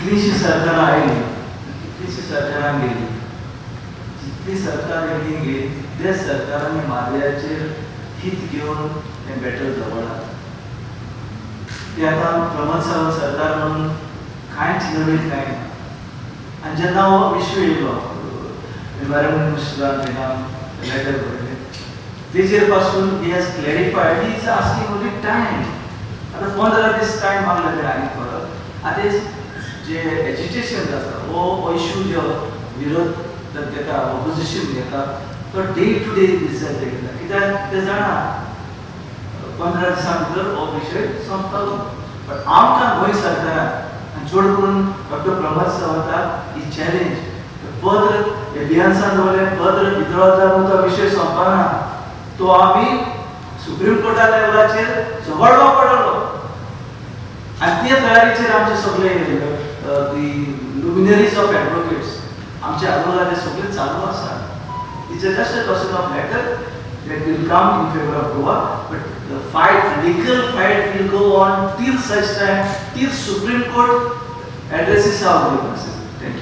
कितलींशीं सरकारां आयलीं, कितलींशीं सरकारां गेलीं, जितलीं सरकार येयलीं गेलीं, तितल्या सरकारांनी म्हादयाचेर हित घेवन हें बॅटल जवळा. ते आतां प्रमोद सावंत सरकार म्हणून कांयच नवीन कांय ना. आनी जेन्ना हो इश्यू येयलो, एनवायरमेंट मिनिस्टरान लेटर बरयलें, तेजेर पासून he has clarified, he is asking only time. आतां 15 दीस टायम मागले ते आनी परत. आतां जे एजिटेशन जाता, हो इश्यू जो विरोध घेता, ऑपोजिशन घेता, तो डे टू डे रिजल्ट घेता, कित्याक ते जाणा 15 दिसां भितर हो विशय सोंपतलो. बट आमकां गोंय सरकाराक आनी चड करून डॉक्टर प्रमोद सावंताक ही चॅलेंज, पत्र एबियन्सान दवरलें, पत्र भितर वता, तो विशय सोंपना. तो आमी सुप्रीम कोर्टा लेवलाचेर झगडपाक पडलो आनी ते तयारीचेर आमचे सगळे दी लुमिनरीज ऑफ एडवोकेट्स, आमचे आदवोगाद सगळे चालू आसा. It's just a question of letter that will come in favor of Goa, but the fight, legal fight will go on till such time, till Supreme Court addresses our grievances.